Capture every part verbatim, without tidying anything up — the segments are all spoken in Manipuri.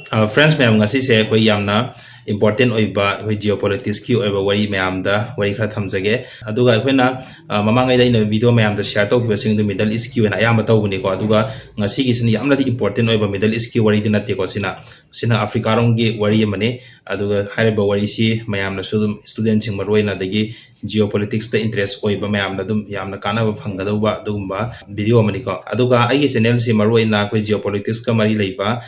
ꯐ꯭ꯔꯦꯟꯁ ꯃꯌꯥꯝ, ꯉꯁꯤꯁꯦ ꯑꯩꯈꯣꯏ ꯌꯥꯝꯅ ꯏꯝꯄꯣꯔꯇꯦꯟ ꯑꯣꯏꯕ ꯑꯩꯈꯣꯏ ꯖꯤꯑꯣ ꯄꯣꯂꯤꯇꯤꯛꯁꯀꯤ ꯑꯣꯏꯕ ꯋꯥꯔꯤ ꯃꯌꯥꯝꯗ ꯋꯥꯔꯤ ꯈꯔ ꯊꯝꯖꯒꯦ꯫ ꯑꯗꯨꯒ ꯑꯩꯈꯣꯏꯅ ꯑ, ꯃꯃꯥꯡꯉꯩꯗ ꯑꯩꯅ ꯚꯤꯗꯤꯑꯣ ꯃꯌꯥꯝꯗ ꯁꯤꯌꯥꯔ ꯇꯧꯈꯤꯕꯁꯤꯡ ꯑꯗꯨ ꯃꯤꯗꯜ ꯏꯁꯀꯤ ꯑꯣꯏꯅ ꯑꯌꯥꯝꯕ ꯇꯧꯕꯅꯤꯀꯣ꯫ ꯑꯗꯨꯒ ꯉꯁꯤꯒꯤꯁꯤꯅ ꯌꯥꯝꯅꯗꯤ ꯏꯝꯄꯣꯔꯇꯦꯟ ꯑꯣꯏꯕ ꯃꯤꯗꯜ ꯏꯁꯀꯤ ꯋꯥꯔꯤꯗꯤ ꯅꯠꯇꯦꯀꯣ꯫ ꯁꯤꯅ ꯁꯤꯅ ꯑꯐ꯭ꯔꯤꯀꯥꯔꯣꯝꯒꯤ ꯋꯥꯔꯤ ꯑꯃꯅꯤ꯫ ꯑꯗꯨꯒ ꯍꯥꯏꯔꯤꯕ ꯋꯥꯔꯤꯁꯤ ꯃꯌꯥꯝꯅꯁꯨ ꯑꯗꯨꯝ, ꯏꯁꯇꯨꯗꯦꯟꯁꯤꯡ ꯃꯔꯨꯑꯣꯏꯅ, ꯑꯗꯒꯤ ꯖꯤꯑꯣ ꯄꯣꯂꯤꯇꯤꯛꯁꯇ ꯏꯟꯇꯔꯦꯁ ꯑꯣꯏꯕ ꯃꯌꯥꯝꯅ ꯑꯗꯨꯝ ꯌꯥꯝꯅ ꯀꯥꯟꯅꯕ ꯐꯪꯒꯗꯧꯕ ꯑꯗꯨꯒꯨꯝꯕ ꯚꯤꯗꯤꯑꯣ ꯑꯃꯅꯤꯀꯣ꯫ ꯑꯗꯨꯒ ꯑꯩꯒꯤ ꯆꯦꯅꯦꯜꯁꯤ ꯃꯔꯨꯑꯣꯏꯅ ꯑꯩꯈꯣꯏ ꯖꯤꯑꯣ ꯄꯣꯂꯤꯇꯤꯛꯁꯀ ꯃꯔꯤ ꯂꯩꯕ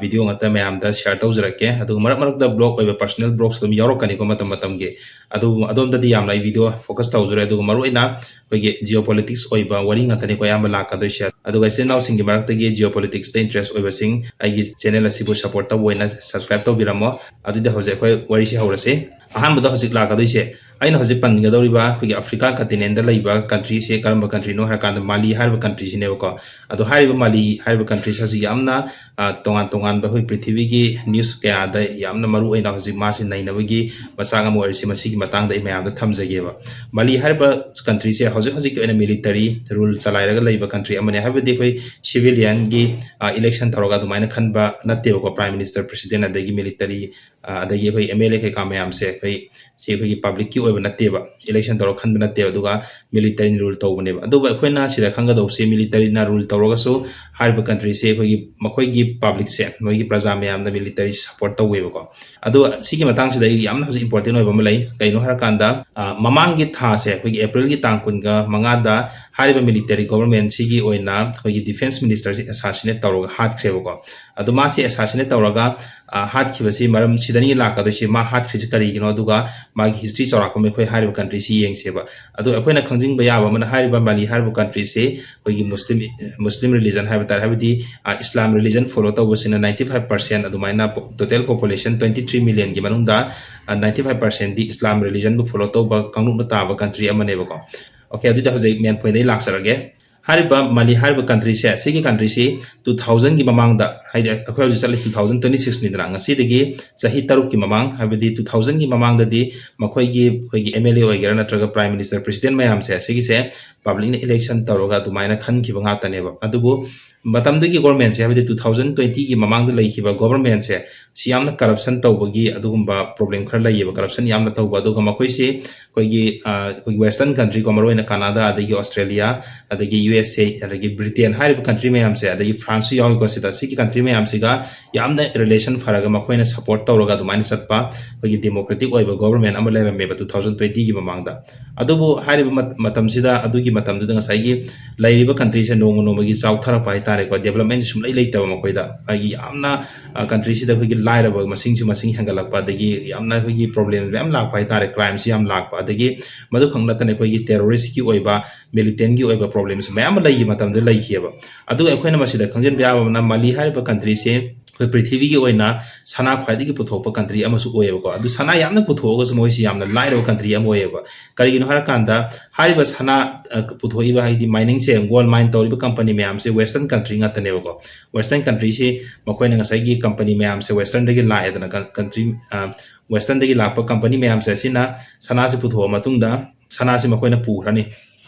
ꯚꯤꯗꯤꯑꯣ ꯉꯥꯛꯇ ꯃꯌꯥꯝꯗ ꯁꯤꯌꯥꯔ ꯇꯧꯖꯔꯛꯀꯦ꯫ ꯑꯗꯨꯒ ꯃꯔꯛ ꯃꯔꯛꯇ ꯕ꯭ꯂꯣꯛ ꯑꯣꯏꯕ ꯄꯔꯁꯣꯅꯦꯜ ꯕ꯭ꯂꯣꯛꯁ ꯑꯗꯨꯝ ꯌꯥꯎꯔꯛꯀꯅꯤꯀꯣ ꯃꯇꯝ ꯃꯇꯝꯒꯤ꯫ ꯑꯗꯨ, ꯑꯗꯣꯝꯗꯗꯤ ꯌꯥꯝꯅ ꯑꯩ ꯚꯤꯗꯤꯑꯣ ꯐꯣꯀꯁ ꯇꯧꯖꯔꯦ꯫ ꯑꯗꯨꯒ ꯃꯔꯨꯑꯣꯏꯅ ꯑꯩꯈꯣꯏꯒꯤ ꯖꯤꯑꯣ ꯄꯣꯂꯤꯇꯤꯛꯁ ꯑꯣꯏꯕ ꯋꯥꯔꯤ ꯉꯥꯛꯇꯅꯤꯀꯣ ꯑꯌꯥꯝꯕ ꯂꯥꯛꯀꯗꯣꯏꯁꯦ꯫ ꯑꯗꯨꯒ ꯏꯆꯤꯟ ꯏꯅꯥꯎꯁꯤꯡꯒꯤ ꯃꯔꯛꯇꯒꯤ ꯖꯤꯑꯣ ꯄꯣꯂꯤꯇꯤꯛꯁꯇ ꯏꯟꯇꯔꯦꯁ ꯑꯣꯏꯕꯁꯤꯡ ꯑꯩꯒꯤ ꯆꯦꯅꯦꯜ ꯑꯁꯤꯕꯨ ꯁꯄꯣꯔꯠ ꯇꯧꯕ ꯑꯣꯏꯅ ꯁꯕꯁꯀ꯭ꯔꯥꯏꯕ ꯇꯧꯕꯤꯔꯝꯃꯣ꯫ ꯑꯗꯨꯗꯤ ꯍꯧꯖꯤꯛ ꯑꯩꯈꯣꯏ ꯋꯥꯔꯤꯁꯤ ꯍꯧꯔꯁꯤ꯫ ꯑꯍꯥꯟꯕꯗ ꯍꯧꯖꯤꯛ ꯂꯥꯛꯀꯗꯣꯏꯁꯦ, ꯑꯩꯅ ꯍꯧꯖꯤꯛ ꯄꯟꯒꯗꯧꯔꯤꯕ ꯑꯩꯈꯣꯏꯒꯤ ꯑꯐ꯭ꯔꯤꯀꯥ ꯀꯟꯇꯤꯅꯦꯟꯗ ꯂꯩꯕ ꯀꯟꯇ꯭ꯔꯤꯁꯦ ꯀꯔꯝꯕ ꯀꯟꯇ꯭ꯔꯤꯅꯣ ꯍꯥꯏꯔꯀꯥꯟꯗ ꯃꯥꯂꯤ ꯍꯥꯏꯔꯤꯕ ꯀꯟꯇ꯭ꯔꯤꯁꯤꯅꯦꯕꯀꯣ꯫ ꯑꯗꯣ ꯍꯥꯏꯔꯤꯕ ꯃꯥꯂꯤ ꯍꯥꯏꯔꯤꯕ ꯀꯟꯇ꯭ꯔꯤꯁꯦ ꯍꯧꯖꯤꯛ ꯌꯥꯝꯅ, ꯑ, ꯇꯣꯉꯥꯟ ꯇꯣꯉꯥꯟꯕ ꯑꯩꯈꯣꯏ ꯄ꯭ꯔꯤꯊꯤꯕꯤꯒꯤ ꯅ꯭ꯌꯨꯁ ꯀꯌꯥꯗ ꯌꯥꯝꯅ ꯃꯔꯨ ꯑꯣꯏꯅ ꯍꯧꯖꯤꯛ ꯃꯥꯁꯤ ꯅꯩꯅꯕꯒꯤ ꯃꯆꯥꯛ ꯑꯃ ꯑꯣꯏꯔꯤꯁꯤ, ꯃꯁꯤꯒꯤ ꯃꯇꯥꯡꯗ ꯑꯩ ꯃꯌꯥꯝꯗ ꯊꯝꯖꯒꯦꯕ꯫ ꯃꯥꯂꯤ ꯍꯥꯏꯔꯤꯕ ꯀꯟꯇ꯭ꯔꯤꯁꯦ ꯍꯧꯖꯤꯛ ꯍꯧꯖꯤꯛꯀꯤ ꯑꯣꯏꯅ ꯃꯤꯂꯤꯇꯔꯤ ꯔꯨꯜ ꯆꯂꯥꯏꯔꯒ ꯂꯩꯕ ꯀꯟꯇ꯭ꯔꯤ ꯑꯃꯅꯤ꯫ ꯍꯥꯏꯕꯗꯤ ꯑꯩꯈꯣꯏ ꯁꯤꯚꯤꯂꯤꯌꯟꯒꯤ, ꯑ, ꯏꯂꯦꯛꯁꯟ ꯇꯧꯔꯒ ꯑꯗꯨꯃꯥꯏꯅ ꯈꯟꯕ ꯅꯠꯇꯦꯕꯀꯣ꯫ ꯄ꯭ꯔꯥꯏꯝ ꯃꯤꯅꯤꯁꯇꯔ, ꯄ꯭ꯔꯦꯁꯤꯗꯦꯟ, ꯑꯗꯒꯤ ꯃꯤꯂꯤꯇꯔꯤ, ꯑ, ꯑꯗꯒꯤ ꯑꯩꯈꯣꯏ ꯑꯦꯝ ꯑꯦꯜ ꯑꯦ ꯀꯩꯀꯥ ꯃꯌꯥꯝꯁꯦ ꯑꯩꯈꯣꯏ ꯁꯤ ꯑꯩꯈꯣꯏꯒꯤ ꯄꯕ꯭ꯂꯤꯛꯀꯤ ꯑꯣꯏꯕ ꯅꯠꯇꯦꯕ, ꯏꯂꯦꯛꯁꯟ ꯇꯧꯔꯒ ꯈꯟꯕ ꯅꯠꯇꯦꯕ, ꯑꯗꯨꯒ ꯃꯤꯂꯤꯇꯔꯤꯅ ꯔꯨꯜ ꯇꯧꯕꯅꯦꯕ꯫ ꯑꯗꯨꯕꯨ ꯑꯩꯈꯣꯏꯅ ꯁꯤꯗ ꯈꯪꯒꯗꯧꯕꯁꯤ, ꯃꯤꯂꯤꯇꯔꯤꯅ ꯔꯨꯜ ꯇꯧꯔꯒꯁꯨ ꯍꯥꯏꯔꯤꯕ ꯀꯟꯇ꯭ꯔꯤꯁꯦ ꯑꯩꯈꯣꯏꯒꯤ, ꯃꯈꯣꯏꯒꯤ ꯄꯕ꯭ꯂꯤꯛꯁꯦ, ꯃꯣꯏꯒꯤ ꯄ꯭ꯔꯖꯥ ꯃꯌꯥꯝꯅ ꯃꯤꯂꯤꯇꯔꯤ ꯁꯄꯣꯔꯠ ꯇꯧꯋꯦꯕꯀꯣ꯫ ꯑꯗꯣ ꯁꯤꯒꯤ ꯃꯇꯥꯡꯁꯤꯗ ꯑꯩ ꯌꯥꯝꯅ ꯍꯧꯖꯤꯛ ꯏꯝꯄꯣꯔꯇꯦꯟ ꯑꯣꯏꯕ ꯑꯃ ꯂꯩ꯫ ꯀꯩꯅꯣ ꯍꯥꯏꯔꯀꯥꯟꯗ, ꯑ, ꯃꯃꯥꯡꯒꯤ ꯊꯥꯁꯦ, ꯑꯩꯈꯣꯏꯒꯤ ꯑꯦꯄ꯭ꯔꯤꯜꯒꯤ ꯇꯥꯡ ꯀꯨꯟꯒ ꯃꯉꯥꯗ ꯍꯥꯏꯔꯤꯕ ꯃꯤꯂꯤꯇꯔꯤ ꯒꯣꯚꯔꯟꯃꯦꯟꯁꯤꯒꯤ ꯑꯣꯏꯅ ꯑꯩꯈꯣꯏꯒꯤ ꯗꯤꯐꯦꯟꯁ ꯃꯤꯅꯤꯁꯇꯔꯁꯤ ꯑꯦꯁꯥꯁꯤꯅꯦꯠ ꯇꯧꯔꯒ ꯍꯥꯠꯈ꯭ꯔꯦꯕꯀꯣ꯫ ꯑꯗꯣ ꯃꯥꯁꯤ ꯑꯦꯁꯥꯁꯤꯅꯦꯠ ꯇꯧꯔꯒ, ꯑ, ꯍꯥꯠꯈꯤꯕꯁꯤ ꯃꯔꯝ ꯁꯤꯗꯅꯤ ꯂꯥꯛꯀꯗꯣꯏꯁꯤ, ꯃꯥ ꯍꯥꯠꯈ꯭ꯔꯤꯁꯤ ꯀꯔꯤꯒꯤꯅꯣ, ꯑꯗꯨꯒ ꯃꯥꯒꯤ ꯍꯤꯁꯇ꯭ꯔꯤ ꯆꯥꯎꯔꯥꯛꯄ ꯑꯃ ꯑꯩꯈꯣꯏ ꯍꯥꯏꯔꯤꯕ ꯀꯟꯇ꯭ꯔꯤꯁꯤ ꯌꯦꯡꯁꯦꯕ꯫ ꯑꯗꯣ ꯑꯩꯈꯣꯏꯅ ꯈꯪꯖꯤꯟꯕ ꯌꯥꯕ ꯑꯃꯅ, ꯍꯥꯏꯔꯤꯕ ꯃꯥꯂꯤ ꯍꯥꯏꯔꯤꯕ ꯀꯟꯇ꯭ꯔꯤꯁꯤ ꯑꯩꯈꯣꯏꯒꯤ ꯃꯨꯁꯂꯤꯝ, ꯃꯨꯁꯂꯤꯝ ꯔꯤꯂꯤꯖꯟ ꯍꯥꯏꯕ ꯇꯥꯔꯦ, ꯍꯥꯏꯕꯗꯤ, ꯑ, ꯏꯁꯂꯥꯝ ꯔꯤꯂꯤꯖꯟ ꯐꯣꯂꯣ ꯇꯧꯕꯁꯤꯅ ꯅꯥꯏꯟꯇꯤ ꯐꯥꯏꯚ ꯄꯥꯔꯁꯦꯟ ꯑꯗꯨꯃꯥꯏꯅ, ꯇꯣꯇꯦꯜ ꯄꯣꯄꯨꯂꯦꯁꯟ ꯇ꯭ꯋꯦꯟꯇꯤ ꯊ꯭ꯔꯤ ꯃꯤꯂꯤꯌꯟꯒꯤ ꯃꯅꯨꯡꯗ, ꯑ, ꯅꯥꯏꯟꯇꯤ ꯐꯥꯏꯚ ꯄꯥꯔꯁꯦꯟꯗꯤ ꯏꯁꯂꯥꯝ ꯔꯤꯂꯤꯖꯟꯕꯨ ꯐꯣꯂꯣ ꯇꯧꯕ ꯀꯥꯡꯂꯨꯞꯅ ꯇꯥꯕ ꯀꯟꯇ꯭ꯔꯤ ꯑꯃꯅꯦꯕꯀꯣ꯫ ꯑꯣꯀꯦ, ꯑꯗꯨꯗꯤ ꯍꯧꯖꯤꯛ ꯃꯦꯟ ꯄꯣꯏꯟꯗ ꯑꯩ ꯂꯥꯛꯆꯔꯒꯦ꯫ ꯍꯥꯏꯔꯤꯕ ꯃꯥꯂꯤ ꯍꯥꯏꯔꯤꯕ ꯀꯟꯇ꯭ꯔꯤꯁꯦ, ꯁꯤꯒꯤ ꯀꯟꯇ꯭ꯔꯤꯁꯤ ꯇꯨ ꯊꯥꯎꯖꯟꯒꯤ ꯃꯃꯥꯡꯗ, ꯍꯥꯏꯗꯤ ꯑꯩꯈꯣꯏ ꯍꯧꯖꯤꯛ ꯆꯠꯂꯤ ꯇꯨ ꯊꯥꯎꯖꯟ ꯇ꯭ꯋꯦꯟꯇꯤ ꯁꯤꯛꯁꯅꯤꯗꯅ, ꯉꯁꯤꯗꯒꯤ ꯆꯍꯤ ꯇꯔꯨꯛꯀꯤ ꯃꯃꯥꯡ, ꯍꯥꯏꯕꯗꯤ ꯇꯨ ꯊꯥꯎꯖꯟꯒꯤ ꯃꯃꯥꯡꯗꯗꯤ ꯃꯈꯣꯏꯒꯤ, ꯑꯩꯈꯣꯏꯒꯤ ꯑꯦꯝ ꯑꯦꯜ ꯑꯦ ꯑꯣꯏꯒꯦꯔꯥ ꯅꯠꯇ꯭ꯔꯒ ꯄ꯭ꯔꯥꯏꯝ ꯃꯤꯅꯤꯁꯇꯔ, ꯄ꯭ꯔꯦꯁꯤꯗꯦꯟ ꯃꯌꯥꯝꯁꯦ, ꯁꯤꯒꯤꯁꯦ ꯄꯕ꯭ꯂꯤꯛꯅ ꯏꯂꯦꯛꯁꯟ ꯇꯧꯔꯒ ꯑꯗꯨꯃꯥꯏꯅ ꯈꯟꯈꯤꯕ ꯉꯥꯛꯇꯅꯦꯕ꯫ ꯑꯗꯨꯕꯨ ꯃꯇꯝꯗꯨꯒꯤ ꯒꯣꯔꯃꯦꯟꯁꯦ, ꯍꯥꯏꯕꯗꯤ ꯇꯨ ꯊꯥꯎꯖꯟ ꯇ꯭ꯋꯦꯟꯇꯤꯒꯤ ꯃꯃꯥꯡꯗ ꯂꯩꯈꯤꯕ ꯒꯣꯕꯔꯃꯦꯟꯁꯦ, ꯁꯤ ꯌꯥꯝꯅ ꯀꯔꯞꯁꯟ ꯇꯧꯕꯒꯤ ꯑꯗꯨꯒꯨꯝꯕ ꯄ꯭ꯔꯣꯕ꯭ꯂꯦꯝ ꯈꯔ ꯂꯩꯌꯦꯕ, ꯀꯔꯞꯁꯟ ꯌꯥꯝꯅ ꯇꯧꯕ꯫ ꯑꯗꯨꯒ ꯃꯈꯣꯏꯁꯤ ꯑꯩꯈꯣꯏꯒꯤ, ꯑ, ꯑꯩꯈꯣꯏꯒꯤ ꯋꯦꯁꯇꯔꯟ ꯀꯟꯇ꯭ꯔꯤꯀꯣ, ꯃꯔꯨꯑꯣꯏꯅ ꯀꯅꯥꯗꯥ, ꯑꯗꯒꯤ ꯑꯣꯁꯇ꯭ꯔꯦꯂꯤꯌꯥ, ꯑꯗꯒꯤ ꯌꯨ ꯑꯦꯁ ꯑꯦ, ꯑꯗꯒꯤ ꯕ꯭ꯔꯤꯇꯦꯟ ꯍꯥꯏꯔꯤꯕ ꯀꯟꯇ꯭ꯔꯤ ꯃꯌꯥꯝꯁꯦ, ꯑꯗꯒꯤ ꯐ꯭ꯔꯥꯟꯁꯁꯨ ꯌꯥꯎꯏꯀꯣ ꯁꯤꯗ, ꯁꯤꯒꯤ ꯀꯟꯇ꯭ꯔꯤ ꯃꯌꯥꯝꯁꯤꯒ ꯌꯥꯝꯅ ꯔꯤꯂꯦꯁꯟ ꯐꯔꯒ ꯃꯈꯣꯏꯅ ꯁꯄꯣꯔꯠ ꯇꯧꯔꯒ ꯑꯗꯨꯃꯥꯏꯅ ꯆꯠꯄ ꯑꯩꯈꯣꯏꯒꯤ ꯗꯦꯃꯣꯀ꯭ꯔꯦꯇꯤꯛ ꯑꯣꯏꯕ ꯒꯣꯕꯔꯃꯦꯟ ꯑꯃ ꯂꯩꯔꯝꯃꯦꯕ ꯇꯨ ꯊꯥꯎꯖꯟ ꯇ꯭ꯋꯦꯟꯇꯤꯒꯤ ꯃꯃꯥꯡꯗ꯫ ꯑꯗꯨꯕꯨ ꯍꯥꯏꯔꯤꯕ ꯃꯠ-, ꯃꯇꯝꯁꯤꯗ, ꯑꯗꯨꯒꯤ ꯃꯇꯝꯗꯨꯗ ꯉꯁꯥꯏꯒꯤ ꯂꯩꯔꯤꯕ ꯀꯟꯇ꯭ꯔꯤꯁꯦ ꯅꯣꯡꯃ ꯅꯣꯡꯃꯒꯤ ꯆꯥꯎꯊꯔꯛꯄ ꯍꯥꯏꯇꯥꯔꯦꯀꯣ, ꯗꯦꯕꯂꯞꯃꯦꯟꯁꯤ ꯁꯨꯡꯂꯩ ꯂꯩꯇꯕ ꯃꯈꯣꯏꯗ꯫ ꯑꯩꯒꯤ ꯌꯥꯝꯅ, ꯑ, ꯀꯟꯇ꯭ꯔꯤꯁꯤꯗ ꯑꯩꯈꯣꯏꯒꯤ ꯂꯥꯏꯔꯕ ꯃꯁꯤꯡꯁꯨ ꯃꯁꯤꯡ ꯍꯦꯟꯒꯠꯂꯛꯄ, ꯑꯗꯒꯤ ꯌꯥꯝꯅ ꯑꯩꯈꯣꯏꯒꯤ ꯄ꯭ꯔꯣꯕ꯭ꯂꯦꯝ ꯃꯌꯥꯝ ꯂꯥꯛꯄ ꯍꯥꯏꯇꯥꯔꯦ, ꯀ꯭ꯔꯥꯏꯝꯁꯤ ꯌꯥꯝ ꯂꯥꯛꯄ, ꯑꯗꯒꯤ ꯃꯗꯨꯈꯛ ꯅꯠꯇꯅ ꯑꯩꯈꯣꯏꯒꯤ ꯇꯦꯔꯣꯔꯤꯁꯀꯤ ꯑꯣꯏꯕ, ꯃꯤꯂꯤꯇꯦꯟꯒꯤ ꯑꯣꯏꯕ ꯄ꯭ꯔꯣꯕ꯭ꯂꯦꯝꯁꯨ ꯃꯌꯥꯝ ꯑꯃ ꯂꯩꯈꯤ ꯃꯇꯝꯗꯨꯗ ꯂꯩꯈꯤꯑꯕ꯫ ꯑꯗꯨꯒ ꯑꯩꯈꯣꯏꯅ ꯃꯁꯤꯗ ꯈꯪꯖꯤꯟꯕ ꯌꯥꯕ ꯑꯃꯅ, ꯃꯥꯂꯤ ꯍꯥꯏꯔꯤꯕ ꯀꯟꯇ꯭ꯔꯤꯁꯦ ꯑꯩꯈꯣꯏ ꯄ꯭ꯔꯤꯊꯤꯕꯤꯒꯤ ꯑꯣꯏꯅ ꯁꯅꯥ ꯈ꯭ꯋꯥꯏꯗꯒꯤ ꯄꯨꯊꯣꯛꯄ ꯀꯟꯇ꯭ꯔꯤ ꯑꯃꯁꯨ ꯑꯣꯏꯌꯦꯕꯀꯣ꯫ ꯑꯗꯨ ꯁꯅꯥ ꯌꯥꯝꯅ ꯄꯨꯊꯣꯛꯑꯒꯁꯨ ꯃꯣꯏꯁꯤ ꯌꯥꯝꯅ ꯂꯥꯏꯔꯕ ꯀꯟꯇ꯭ꯔꯤ ꯑꯃ ꯑꯣꯏꯌꯦꯕ꯫ ꯀꯔꯤꯒꯤꯅꯣ ꯍꯥꯏꯔꯀꯥꯟꯗ, ꯍꯥꯏꯔꯤꯕ ꯁꯅꯥ, ꯑ, ꯄꯨꯊꯣꯛꯏꯕ, ꯍꯥꯏꯗꯤ ꯃꯥꯏꯅꯤꯡꯁꯦ, ꯒꯣꯜ ꯃꯥꯏꯟ ꯇꯧꯔꯤꯕ ꯀꯝꯄꯅꯤ ꯃꯌꯥꯝꯁꯦ ꯋꯦꯁꯇꯔꯟ ꯀꯟꯇ꯭ꯔꯤ ꯉꯥꯛꯇꯅꯦꯕꯀꯣ꯫ ꯋꯦꯁꯇꯔꯟ ꯀꯟꯇ꯭ꯔꯤꯁꯤ ꯃꯈꯣꯏꯅ ꯉꯁꯥꯏꯒꯤ ꯀꯝꯄꯅꯤ ꯃꯌꯥꯝꯁꯦ ꯋꯦꯁꯇꯔꯟꯗꯒꯤ ꯂꯥꯛꯑꯦꯗꯅ, ꯀꯟ-, ꯀꯟꯇ꯭ꯔꯤ, ꯑ, ꯋꯦꯁꯇꯔꯟꯗꯒꯤ ꯂꯥꯛꯄ ꯀꯝꯄꯅꯤ ꯃꯌꯥꯝꯁꯦ ꯑꯁꯤꯅ ꯁꯅꯥꯁꯤ ꯄꯨꯊꯣꯛꯑ ꯃꯇꯨꯡꯗ, ꯁꯅꯥꯁꯤ ꯃꯈꯣꯏꯅ ꯄꯨꯈ꯭ꯔꯅꯤ꯫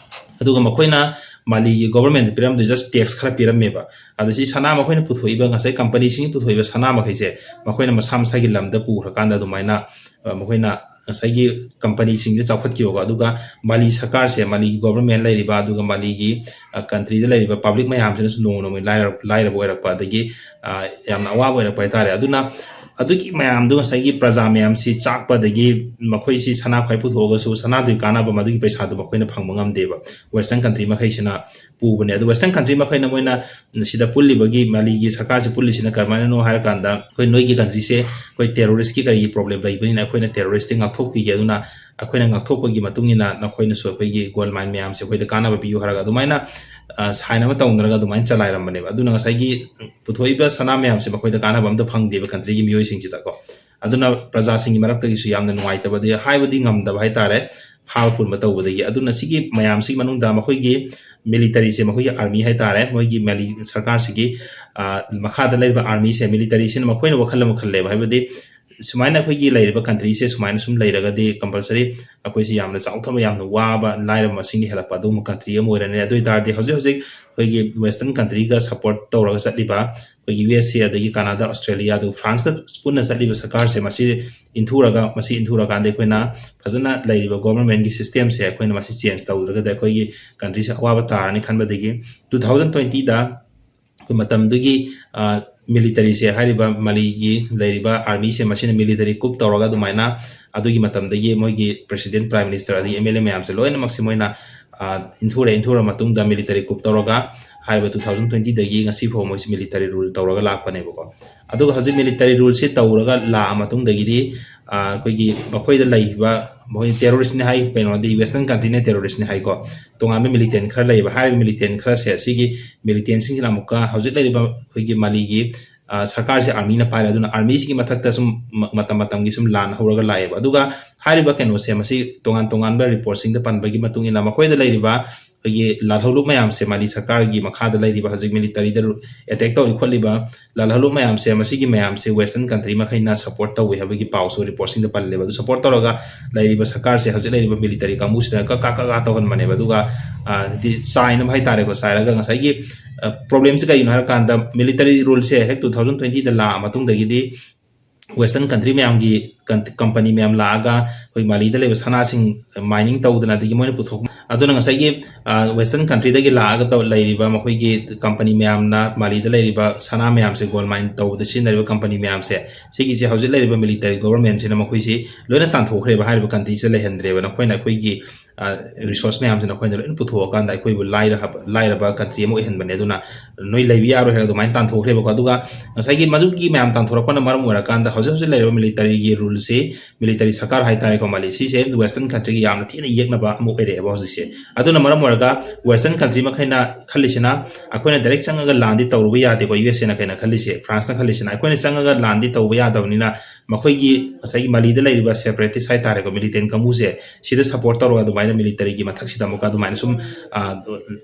ꯑꯗꯨꯒ ꯃꯈꯣꯏꯅ ꯃꯥꯂꯤꯒꯤ ꯒꯣꯕꯔꯃꯦꯟꯗ ꯄꯤꯔꯝꯗꯣꯏ just tax ꯈꯔ ꯄꯤꯔꯝꯃꯦꯕ꯫ ꯑꯗꯣ ꯁꯤ ꯁꯅꯥ ꯃꯈꯣꯏꯅ ꯄꯨꯊꯣꯛꯏꯕ, ꯉꯁꯥꯏ ꯀꯝꯄꯅꯤꯁꯤꯡꯅ ꯄꯨꯊꯣꯛꯏꯕ ꯁꯅꯥ ꯃꯈꯩꯁꯦ ꯃꯈꯣꯏꯅ ꯃꯁꯥ ꯃꯁꯥꯒꯤ ꯂꯝꯗ ꯄꯨꯈ꯭ꯔꯀꯥꯟꯗ ꯑꯗꯨꯃꯥꯏꯅ, ꯑ, ꯃꯈꯣꯏꯅ ꯉꯁꯥꯏꯒꯤ ꯀꯝꯄꯅꯤꯁꯤꯡꯁꯦ ꯆꯥꯎꯈꯠꯈꯤꯕꯀꯣ꯫ ꯑꯗꯨꯒ ꯃꯥꯂꯤ ꯁꯔꯀꯥꯔꯁꯦ, ꯃꯥꯂꯤꯒꯤ ꯒꯣꯕꯔꯃꯦꯟ ꯂꯩꯔꯤꯕ, ꯑꯗꯨꯒ ꯃꯥꯂꯤꯒꯤ, ꯑ, ꯀꯟꯇ꯭ꯔꯤꯗ ꯂꯩꯔꯤꯕ ꯄꯕ꯭ꯂꯤꯛ ꯃꯌꯥꯝꯁꯤꯅꯁꯨ ꯅꯣꯡꯃ ꯅꯣꯡꯃꯒꯤ ꯂꯥꯏꯔ-, ꯂꯥꯏꯔꯕ ꯑꯣꯏꯔꯛꯄ, ꯑꯗꯒꯤ, ꯑ, ꯌꯥꯝꯅ ꯑꯋꯥꯕ ꯑꯣꯏꯔꯛꯄ ꯍꯥꯏꯇꯥꯔꯦ꯫ ꯑꯗꯨꯅ ꯑꯗꯨꯒꯤ ꯃꯌꯥꯝꯗꯨ, ꯉꯁꯥꯏꯒꯤ ꯄ꯭ꯔꯖꯥ ꯃꯌꯥꯝꯁꯤ ꯆꯥꯛꯄ, ꯑꯗꯒꯤ ꯃꯈꯣꯏꯁꯤ ꯁꯅꯥ ꯈ꯭ꯋꯥꯏ ꯄꯨꯊꯣꯛꯑꯒꯁꯨ ꯁꯅꯥꯗꯨꯒꯤ ꯀꯥꯟꯅꯕ, ꯃꯗꯨꯒꯤ ꯄꯩꯁꯥꯗꯨ ꯃꯈꯣꯏꯅ ꯐꯪꯕ ꯉꯝꯗꯦꯕ꯫ ꯋꯦꯁꯇꯔꯟ ꯀꯟꯇ꯭ꯔꯤ ꯃꯈꯩꯁꯤꯅ ꯄꯨꯕꯅꯦ꯫ ꯑꯗꯨ ꯋꯦꯁꯇꯔꯟ ꯀꯟꯇ꯭ꯔꯤ ꯃꯈꯩꯅ ꯃꯣꯏꯅ ꯁꯤꯗ ꯄꯨꯜꯂꯤꯕꯒꯤ, ꯃꯥꯂꯤꯒꯤ ꯁꯔꯀꯥꯔꯁꯤ ꯄꯨꯜꯂꯤꯁꯤꯅ ꯀꯔꯝꯍꯥꯏꯅꯅꯣ ꯍꯥꯏꯔꯀꯥꯟꯗ, ꯑꯩꯈꯣꯏ ꯅꯣꯏꯒꯤ ꯀꯟꯇ꯭ꯔꯤꯁꯦ ꯑꯩꯈꯣꯏ ꯇꯦꯔꯣꯔꯤꯁꯀꯤ ꯀꯔꯤꯒꯤ ꯄ꯭ꯔꯣꯕ꯭ꯂꯦꯝ ꯂꯩꯕꯅꯤꯅ ꯑꯩꯈꯣꯏꯅ ꯇꯦꯔꯣꯔꯤꯁꯇꯤ ꯉꯥꯛꯊꯣꯛꯄꯤꯒꯦ, ꯑꯗꯨꯅ ꯑꯩꯈꯣꯏꯅ ꯉꯥꯛꯊꯣꯛꯄꯒꯤ ꯃꯇꯨꯡ ꯏꯟꯅ ꯅꯈꯣꯏꯅꯁꯨ ꯑꯩꯈꯣꯏꯒꯤ ꯒꯣꯜ ꯃꯥꯏꯟ ꯃꯌꯥꯝꯁꯦ ꯑꯩꯈꯣꯏꯗ ꯀꯥꯟꯅꯕ ꯄꯤꯌꯨ ꯍꯥꯏꯔꯒ ꯑꯗꯨꯃꯥꯏꯅ, ꯑ, ꯁꯥꯏꯟ ꯑꯃ ꯇꯧꯅꯔꯒ ꯑꯗꯨꯃꯥꯏꯅ ꯆꯂꯥꯏꯔꯝꯕꯅꯦꯕ꯫ ꯑꯗꯨꯅ ꯉꯁꯥꯏꯒꯤ ꯄꯨꯊꯣꯛꯏꯕ ꯁꯅꯥ ꯃꯌꯥꯝꯁꯦ ꯃꯈꯣꯏꯗ ꯀꯥꯟꯅꯕ ꯑꯝꯇ ꯐꯪꯗꯦꯕ ꯀꯟꯇ꯭ꯔꯤꯒꯤ ꯃꯤꯑꯣꯏꯁꯤꯡꯁꯤꯗꯀꯣ꯫ ꯑꯗꯨꯅ ꯄ꯭ꯔꯖꯥꯁꯤꯡꯒꯤ ꯃꯔꯛꯇꯒꯤꯁꯨ ꯌꯥꯝꯅ ꯅꯨꯡꯉꯥꯏꯇꯕꯗꯤ, ꯍꯥꯏꯕꯗꯤ ꯉꯝꯗꯕ ꯍꯥꯏꯇꯥꯔꯦ, ꯐꯥꯕ ꯄꯨꯟꯕ ꯇꯧꯕꯗꯒꯤ꯫ ꯑꯗꯨꯅ ꯁꯤꯒꯤ ꯃꯌꯥꯝꯁꯤꯒꯤ ꯃꯅꯨꯡꯗ ꯃꯈꯣꯏꯒꯤ ꯃꯤꯂꯤꯇꯔꯤꯁꯦ, ꯃꯈꯣꯏꯒꯤ ꯑꯥꯔꯃꯤ ꯍꯥꯏꯇꯥꯔꯦ, ꯃꯣꯏꯒꯤ ꯃꯥꯂꯤ ꯁꯔꯀꯥꯔꯁꯤꯒꯤ, ꯑ, ꯃꯈꯥꯗ ꯂꯩꯔꯤꯕ ꯑꯥꯔꯃꯤꯁꯦ, ꯃꯤꯂꯤꯇꯔꯤꯁꯤꯅ ꯃꯈꯣꯏꯅ ꯋꯥꯈꯜ ꯑꯃ ꯈꯜꯂꯦꯕ, ꯍꯥꯏꯕꯗꯤ ꯁꯨꯃꯥꯏꯅ ꯑꯩꯈꯣꯏꯒꯤ ꯂꯩꯔꯤꯕ countryꯁꯦ ꯁꯨꯃꯥꯏꯅ ꯁꯨꯝ ꯂꯩꯔꯒꯗꯤ compulsory ꯑꯩꯈꯣꯏꯁꯤ ꯌꯥꯝꯅ ꯆꯥꯎꯊꯕ, ꯌꯥꯝꯅ ꯋꯥꯕ, ꯂꯥꯏꯔꯕ ꯃꯁꯤꯡꯗ ꯍꯦꯜꯂꯛꯄ ꯑꯗꯨꯒꯨꯝꯕ country ꯑꯃ ꯑꯣꯏꯔꯅꯤ꯫ ꯑꯗꯨ ꯑꯣꯏ ꯇꯥꯔꯗꯤ ꯍꯧꯖꯤꯛ ꯍꯧꯖꯤꯛ ꯑꯩꯈꯣꯏꯒꯤ Western countryꯒ support ꯇꯧꯔꯒ ꯆꯠꯂꯤꯕ ꯑꯩꯈꯣꯏꯒꯤ U S A, ꯑꯗꯒꯤ Canada, Australia, ꯑꯗꯨꯒ Franceꯀ ꯄꯨꯟꯅ ꯆꯠꯂꯤꯕ ꯁꯔꯀꯥꯔꯁꯦ ꯃꯁꯤ ꯏꯟꯊꯨꯔꯒ, ꯃꯁꯤ ꯏꯟꯊꯨꯔꯀꯥꯟꯗ ꯑꯩꯈꯣꯏꯅ ꯐꯖꯅ ꯂꯩꯔꯤꯕ governmentꯀꯤ systemꯁꯦ ꯑꯩꯈꯣꯏꯅ ꯃꯁꯤ change ꯇꯧꯗ꯭ꯔꯒꯗꯤ ꯑꯩꯈꯣꯏꯒꯤ countryꯁꯦ ꯑꯋꯥꯕ ꯇꯥꯔꯅꯤ ꯈꯟꯕꯗꯒꯤ two thousand twentyꯗ ꯑꯩꯈꯣꯏ ꯃꯇꯝꯗꯨꯒꯤ militaryꯁꯦ, ꯍꯥꯏꯔꯤꯕ ꯃꯥꯂꯤꯒꯤ ꯂꯩꯔꯤꯕ armyꯁꯦ ꯃꯁꯤꯅ military coup ꯇꯧꯔꯒ ꯑꯗꯨꯃꯥꯏꯅ ꯑꯗꯨꯒꯤ ꯃꯇꯝꯗꯒꯤ ꯃꯣꯏꯒꯤ president, prime minister ꯑꯗꯒꯤ M L A ꯃꯌꯥꯝꯁꯦ ꯂꯣꯏꯅꯃꯛꯁꯦ ꯃꯣꯏꯅ ꯏꯟꯊꯨꯔꯦ꯫ ꯏꯟꯊꯨꯔ ꯃꯇꯨꯡꯗ military coup ꯇꯧꯔꯒ ꯍꯥꯏꯔꯤꯕ two thousand twentyꯗꯒꯤ ꯉꯁꯤ ꯐꯥꯎ ꯃꯣꯏꯁꯤ military rule ꯇꯧꯔꯒ ꯂꯥꯛꯄꯅꯦꯕꯀꯣ꯫ ꯑꯗꯨꯒ ꯍꯧꯖꯤꯛ military ruleꯁꯦ ꯇꯧꯔꯒ ꯂꯥꯛꯑ ꯃꯇꯨꯡꯗꯒꯤꯗꯤ ꯑꯩꯈꯣꯏꯒꯤ ꯃꯈꯣꯏꯗ ꯂꯩꯔꯤꯕ, ꯃꯈꯣꯏ terroristꯅꯤ ꯍꯥꯏ, ꯀꯩꯅꯣꯗꯤ Western countryꯅ terroristꯅꯤ ꯍꯥꯏꯀꯣ꯫ ꯇꯣꯉꯥꯟꯕ militant ꯈꯔ ꯂꯩꯌꯦꯕ꯫ ꯍꯥꯏꯔꯤꯕ militant ꯈꯔꯁꯦ, ꯑꯁꯤꯒꯤ militantꯁꯤꯡꯁꯤꯅ ꯑꯃꯨꯛꯀ ꯍꯧꯖꯤꯛ ꯂꯩꯔꯤꯕ ꯑꯩꯈꯣꯏꯒꯤ ꯃꯥꯂꯤꯒꯤ ꯁꯔꯀꯥꯔꯁꯦ armyꯅ ꯄꯥꯏꯔꯦ꯫ ꯑꯗꯨꯅ armyꯁꯤꯒꯤ ꯃꯊꯛꯇ ꯁꯨꯝ ꯃꯇꯝ ꯃꯇꯝꯒꯤ ꯁꯨꯝ ꯂꯥꯟ ꯍꯧꯔꯒ ꯂꯥꯛꯑꯦꯕ꯫ ꯑꯗꯨꯒ ꯍꯥꯏꯔꯤꯕ ꯀꯩꯅꯣꯁꯦ, ꯃꯁꯤ ꯇꯣꯉꯥꯟ ꯇꯣꯉꯥꯟꯕ reportꯁꯤꯡꯗ ꯄꯟꯕꯒꯤ ꯃꯇꯨꯡ ꯏꯟꯅ ꯃꯈꯣꯏꯗ ꯂꯩꯔꯤꯕ ꯑꯩꯈꯣꯏꯒꯤ ꯂꯥꯜꯍꯧꯂꯨꯞ ꯃꯌꯥꯝꯁꯦ, ꯃꯥꯂꯤ ꯁꯔꯀꯥꯔꯒꯤ ꯃꯈꯥꯗ ꯂꯩꯔꯤꯕ ꯍꯧꯖꯤꯛ militaryꯗ attack ꯇꯧꯔꯤ ꯈꯣꯠꯂꯤꯕ ꯂꯥꯜꯍꯧꯂꯨꯞ ꯃꯌꯥꯝꯁꯦ, ꯃꯁꯤꯒꯤ ꯃꯌꯥꯝꯁꯦ Western country ꯃꯈꯩꯅ support ꯇꯧꯋꯤ ꯍꯥꯏꯕꯒꯤ ꯄꯥꯎꯁꯨ reportꯁꯤꯡꯗ ꯄꯜꯂꯦꯕ꯫ ꯑꯗꯨ support ꯇꯧꯔꯒ ꯂꯩꯔꯤꯕ ꯁꯔꯀꯥꯔꯁꯦ, ꯍꯧꯖꯤꯛ ꯂꯩꯔꯤꯕ military ꯀꯥꯡꯕꯨꯁꯤꯅ ꯀꯛ ꯀꯥ ꯀꯛ ꯀꯥ ꯇꯧꯍꯟꯕꯅꯦꯕ꯫ ꯑꯗꯨꯒ ꯍꯥꯏꯗꯤ ꯆꯥꯏꯅꯕ ꯍꯥꯏꯇꯥꯔꯦꯀꯣ, ꯆꯥꯏꯔꯒ ꯉꯁꯥꯏꯒꯤ problemꯁꯦ ꯀꯩꯒꯤꯅꯣ ꯍꯥꯏꯔꯀꯥꯟꯗ military ruleꯁꯦ ꯍꯦꯛ two thousand twentyꯗ ꯂꯥꯛꯑ ꯃꯇꯨꯡꯗꯒꯤꯗꯤ Western country ꯃꯌꯥꯝꯒꯤ company ꯃꯌꯥꯝ ꯂꯥꯛꯑꯒ ꯑꯩꯈꯣꯏ ꯃꯥꯂꯤꯗ ꯂꯩꯕ ꯁꯅꯥꯁꯤꯡ mining ꯇꯧꯗꯅ, ꯑꯗꯒꯤ ꯃꯣꯏꯅ ꯄꯨꯊꯣꯛ ꯑꯗꯨꯅ ꯉꯁꯥꯏꯒꯤ Western countryꯗꯒꯤ ꯂꯥꯛꯑꯒ ꯂꯩꯔꯤꯕ ꯃꯈꯣꯏꯒꯤ company ꯃꯌꯥꯝꯅ ꯃꯥꯂꯤꯗ ꯂꯩꯔꯤꯕ ꯁꯅꯥ ꯃꯌꯥꯝꯁꯦ, gold mine ꯇꯧꯕꯗ ꯁꯤꯖꯤꯟꯅꯔꯤꯕ company ꯃꯌꯥꯝꯁꯦ, ꯁꯤꯒꯤꯁꯦ ꯍꯧꯖꯤꯛ ꯂꯩꯔꯤꯕ military governmentꯁꯤꯅ ꯃꯈꯣꯏꯁꯤ ꯂꯣꯏꯅ ꯇꯥꯟꯊꯣꯛꯈ꯭ꯔꯦꯕ꯫ ꯍꯥꯏꯔꯤꯕ countryꯁꯤꯗ ꯂꯩꯍꯟꯗ꯭ꯔꯦꯕ꯫ ꯅꯈꯣꯏꯅ ꯑꯩꯈꯣꯏꯒꯤ resource ꯃꯌꯥꯝꯁꯦ ꯅꯈꯣꯏꯅ ꯂꯣꯏꯅ ꯄꯨꯊꯣꯛꯑꯀꯥꯟꯗ ꯑꯩꯈꯣꯏꯕꯨ ꯂꯥꯏꯔꯕ country ꯑꯃ ꯑꯣꯏꯍꯟꯕꯅꯦ, ꯑꯗꯨꯅ ꯅꯣꯏ ꯂꯩꯕ ꯌꯥꯔꯣꯏ ꯍꯥꯏꯔꯒ ꯑꯗꯨꯃꯥꯏꯅ ꯇꯥꯟꯊꯣꯛꯈ꯭ꯔꯦꯕꯀꯣ꯫ ꯑꯗꯨꯒ ꯉꯁꯥꯏꯒꯤ ꯃꯗꯨꯒꯤ ꯃꯌꯥꯝ ꯇꯥꯟꯊꯣꯔꯛꯄꯅ ꯃꯔꯝ ꯑꯣꯏꯔꯀꯥꯟꯗ ꯍꯧꯖꯤꯛ ꯍꯧꯖꯤꯛ ꯂꯩꯔꯤꯕ militaryꯒꯤ ruleꯁꯤ, military ꯁꯔꯀꯥꯔ ꯍꯥꯏꯇꯥꯔꯦꯀꯣ, ꯃꯥꯂꯤ, ꯁꯤꯁꯦ Western countryꯒꯤ ꯌꯥꯝꯅ ꯊꯤꯅ ꯌꯦꯛꯅꯕ ꯑꯃ ꯑꯣꯏꯔꯛꯑꯦꯕ ꯍꯧꯖꯤꯛꯁꯦ꯫ ꯑꯗꯨꯅ ꯃꯔꯝ ꯑꯣꯏꯔꯒ Western country ꯃꯈꯩꯅ ꯈꯜꯂꯤꯁꯤꯅ, ꯑꯩꯈꯣꯏꯅ direct ꯆꯪꯉꯒ ꯂꯥꯟꯗꯤ ꯇꯧꯔꯨꯕ ꯌꯥꯗꯦꯀꯣ, U S Aꯅ ꯀꯩꯅ ꯈꯜꯂꯤꯁꯦ, Franceꯅ ꯈꯜꯂꯤꯁꯤꯅ, ꯑꯩꯈꯣꯏꯅ ꯆꯪꯉꯒ ꯂꯥꯟꯗꯤ ꯇꯧꯕ ꯌꯥꯗꯕꯅꯤꯅ ꯃꯈꯣꯏꯒꯤ ꯉꯁꯥꯏꯒꯤ ꯃꯥꯂꯤꯗ ꯂꯩꯔꯤꯕ separatist ꯍꯥꯏꯇꯥꯔꯦꯀꯣ, militant ꯀꯥꯡꯕꯨꯁꯦ, ꯁꯤꯗ support ꯇꯧꯔꯒ ꯑꯗꯨꯃꯥꯏꯅ ꯃꯤꯂꯤꯇꯔꯤꯒꯤ ꯃꯊꯛꯁꯤꯗ ꯑꯃꯨꯛꯀ ꯑꯗꯨꯃꯥꯏꯅ ꯁꯨꯝ, ꯑ,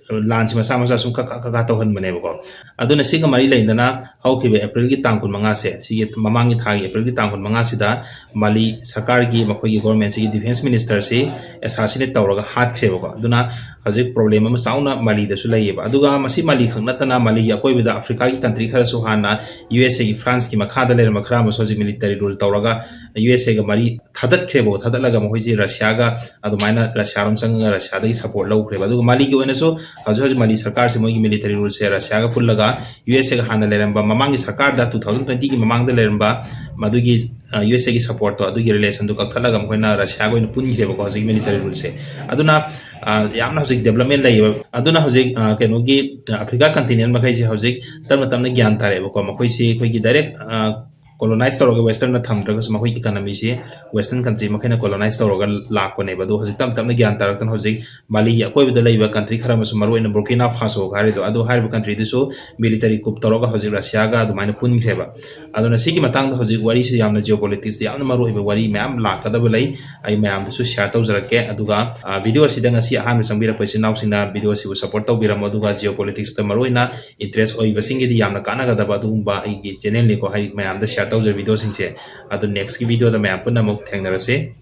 ꯂꯥꯟꯁꯤ ꯃꯆꯥ ꯃꯆꯥ ꯁꯨꯝ ꯈꯛ ꯈꯛ ꯈꯛ ꯈꯛ ꯇꯧꯍꯟꯕꯅꯦꯕꯀꯣ꯫ ꯑꯗꯨꯅ ꯁꯤꯒ ꯃꯔꯤ ꯂꯩꯅꯅ ꯍꯧꯈꯤꯕ ꯑꯦꯄ꯭ꯔꯤꯜꯒꯤ ꯇꯥꯡ ꯀꯨꯟꯃꯉꯥꯁꯦ, ꯁꯤꯒꯤ ꯃꯃꯥꯡꯒꯤ ꯊꯥꯒꯤ ꯑꯦꯄ꯭ꯔꯤꯜꯒꯤ ꯇꯥꯡ ꯀꯨꯟꯃꯉꯥꯁꯤꯗ ꯃꯥꯂꯤ ꯁꯔꯀꯥꯔꯒꯤ, ꯃꯈꯣꯏꯒꯤ ꯒꯣꯔꯃꯦꯟꯁꯤꯒꯤ ꯗꯤꯐꯦꯟꯁ ꯃꯤꯅꯤꯁꯇꯔꯁꯤ ꯑꯦꯁꯥꯁꯤꯅꯦꯠ ꯇꯧꯔꯒ ꯍꯥꯠꯈ꯭ꯔꯦꯕꯀꯣ꯫ ꯑꯗꯨꯅ ꯍꯧꯖꯤꯛ ꯄ꯭ꯔꯣꯕ꯭ꯂꯦꯝ ꯑꯃ ꯆꯥꯎꯅ ꯃꯥꯂꯤꯗꯁꯨ ꯂꯩꯌꯦꯕ꯫ ꯑꯗꯨꯒ ꯃꯁꯤ ꯃꯥꯂꯤ ꯈꯛ ꯅꯠꯇꯅ ꯃꯥꯂꯤꯒꯤ ꯑꯀꯣꯏꯕꯗ ꯑꯐ꯭ꯔꯤꯀꯥꯒꯤ ꯀꯟꯇ꯭ꯔꯤ ꯈꯔꯁꯨ ꯍꯥꯟꯅ ꯌꯨ ꯑꯦꯁ ꯑꯦꯒꯤ, ꯐ꯭ꯔꯥꯟꯁꯀꯤ ꯃꯈꯥꯗ ꯂꯩꯔꯝꯕ ꯈꯔ ꯑꯃꯁꯨ ꯍꯧꯖꯤꯛ ꯃꯤꯂꯤꯇꯔꯤ ꯔꯨꯜ ꯇꯧꯔꯒ ꯌꯨ ꯑꯦꯁ ꯑꯦꯒ ꯃꯔꯤ ꯊꯥꯗꯠꯈ꯭ꯔꯦꯕꯀꯣ꯫ ꯊꯥꯗꯠꯂꯒ ꯃꯈꯣꯏꯁꯤ ꯔꯁꯤꯌꯥꯒ ꯑꯗꯨꯃꯥꯏꯅ ꯔꯁꯤꯌꯥꯔꯣꯝ ꯆꯪꯉꯒ ꯔꯁꯤꯌꯥꯗꯒꯤ ꯁꯄꯣꯔꯠ ꯂꯧꯈ꯭ꯔꯦꯕ꯫ ꯑꯗꯨꯒ ꯃꯥꯂꯤꯒꯤ ꯑꯣꯏꯅꯁꯨ ꯍꯧꯖꯤꯛ ꯍꯧꯖꯤꯛ ꯃꯥꯂꯤ ꯁꯔꯀꯥꯔꯁꯦ ꯃꯣꯏꯒꯤ ꯃꯤꯂꯤꯇꯔꯤ ꯔꯨꯜꯁꯦ ꯔꯁꯤꯌꯥꯒ ꯄꯨꯜꯂꯒ ꯌꯨ ꯑꯦꯁ ꯑꯦꯒ ꯍꯥꯟꯅ ꯂꯩꯔꯝꯕ, ꯃꯃꯥꯡꯒꯤ ꯁꯔꯀꯥꯔꯗ, ꯇꯨ ꯊꯥꯎꯖꯟ ꯇ꯭ꯋꯦꯟꯇꯤꯒꯤ ꯃꯃꯥꯡꯗ ꯂꯩꯔꯝꯕ ꯃꯗꯨꯒꯤ, ꯑ, ꯌꯨ ꯑꯦꯁ ꯑꯦꯒꯤ ꯁꯄꯣꯔꯠꯇꯣ, ꯑꯗꯨꯒꯤ ꯔꯤꯂꯦꯁꯟꯗꯣ ꯀꯛꯊꯠꯂꯒ ꯃꯈꯣꯏꯅ ꯔꯁꯤꯌꯥꯒ ꯑꯣꯏꯅ ꯄꯨꯟꯈ꯭ꯔꯦꯕꯀꯣ ꯍꯧꯖꯤꯛ ꯃꯤꯂꯤꯇꯔꯤ ꯔꯨꯜꯁꯦ꯫ ꯑꯗꯨꯅ, ꯑ, ꯌꯥꯝꯅ ꯍꯧꯖꯤꯛ ꯗꯦꯕꯂꯞꯃꯦꯟ ꯂꯩꯌꯦꯕ꯫ ꯑꯗꯨꯅ ꯍꯧꯖꯤꯛ, ꯑ, ꯀꯩꯅꯣꯒꯤ, ꯑ, ꯑꯐ꯭ꯔꯤꯀꯥ ꯀꯟꯇꯤꯅꯦꯟ ꯃꯈꯩꯁꯦ ꯍꯧꯖꯤꯛ ꯇꯞꯅ ꯇꯞꯅ ꯒ꯭ꯌꯥꯟ ꯇꯥꯔꯛꯑꯦꯕꯀꯣ꯫ ꯃꯈꯣꯏꯁꯤ ꯑꯩꯈꯣꯏꯒꯤ ꯗꯥꯏꯔꯦꯛ, ꯑ, ꯀꯣꯂꯣꯅꯥꯏꯁ ꯇꯧꯔꯒ ꯋꯦꯁꯇꯔꯟꯅ ꯊꯝꯗ꯭ꯔꯒꯁꯨ ꯃꯈꯣꯏ ꯏꯀꯅꯃꯤꯁꯤ ꯋꯦꯁꯇꯔꯟ ꯀꯟꯇ꯭ꯔꯤ ꯃꯈꯩꯅ ꯀꯣꯂꯣꯅꯥꯏꯁ ꯇꯧꯔꯒ ꯂꯥꯛꯄꯅꯦꯕ꯫ ꯑꯗꯣ ꯍꯧꯖꯤꯛ ꯇꯞ ꯇꯞꯅ ꯒ꯭ꯌꯥꯟ ꯇꯥꯔꯛꯇꯅ ꯍꯧꯖꯤꯛ ꯃꯥꯂꯤꯒꯤ ꯑꯀꯣꯏꯕꯗ ꯂꯩꯕ ꯀꯟꯇ꯭ꯔꯤ ꯈꯔ ꯑꯃꯁꯨ, ꯃꯔꯨꯑꯣꯏꯅ ꯕꯨꯔꯀꯤꯅꯥ ꯐꯥꯁꯣ ꯍꯥꯏꯔꯤꯗꯣ, ꯑꯗꯨ ꯍꯥꯏꯔꯤꯕ ꯀꯟꯇ꯭ꯔꯤꯗꯨꯁꯨ ꯃꯤꯂꯤꯇꯔꯤ ꯀꯨꯞ ꯇꯧꯔꯒ ꯍꯧꯖꯤꯛ ꯔꯁꯤꯌꯥꯒ ꯑꯗꯨꯃꯥꯏꯅ ꯄꯨꯟꯈ꯭ꯔꯦꯕ꯫ ꯑꯗꯨꯅ ꯁꯤꯒꯤ ꯃꯇꯥꯡꯗ ꯍꯧꯖꯤꯛ ꯋꯥꯔꯤꯁꯨ ꯌꯥꯝꯅ, ꯖꯤꯑꯣ ꯄꯣꯂꯤꯇꯤꯛꯁꯇ ꯌꯥꯝꯅ ꯃꯔꯨꯑꯣꯏꯕ ꯋꯥꯔꯤ ꯃꯌꯥꯝ ꯂꯥꯛꯀꯗꯕ ꯂꯩ꯫ ꯑꯩ ꯃꯌꯥꯝꯗꯁꯨ ꯁꯤꯌꯥꯔ ꯇꯧꯖꯔꯛꯀꯦ꯫ ꯑꯗꯨꯒ, ꯑ, ꯚꯤꯗꯤꯑꯣ ꯑꯁꯤꯗ ꯉꯁꯤ ꯑꯍꯥꯟꯕ ꯆꯪꯕꯤꯔꯛꯄ ꯏꯆꯤꯟ ꯏꯅꯥꯎꯁꯤꯡꯅ ꯚꯤꯗꯤꯑꯣ ꯑꯁꯤꯕꯨ ꯁꯄꯣꯔꯠ ꯇꯧꯕꯤꯔꯝꯃꯣ꯫ ꯑꯗꯨꯒ ꯖꯤꯑꯣ ꯄꯣꯂꯤꯇꯤꯛꯁꯇ ꯃꯔꯨꯑꯣꯏꯅ ꯏꯟꯇꯔꯦꯁ ꯑꯣꯏꯕꯁꯤꯡꯒꯤꯗꯤ ꯌꯥꯝꯅ ꯀꯥꯟꯅꯒꯗꯕ ꯑꯗꯨꯒꯨꯝꯕ ꯑꯩꯒꯤ ꯆꯦꯅꯦꯜꯅꯤꯀꯣ, ꯑꯩ ꯃꯌꯥꯝꯗ ꯁꯤꯌꯥꯔ ꯇꯧꯖꯔꯤꯕ ꯚꯤꯗꯤꯑꯣꯁꯤꯡꯁꯦ꯫ ꯑꯗꯨ ꯅꯦꯛꯁꯀꯤ ꯚꯤꯗꯤꯑꯣꯗ ꯃꯌꯥꯝ ꯄꯨꯟꯅ ꯑꯃꯨꯛ ꯊꯦꯡꯅꯔꯁꯤ꯫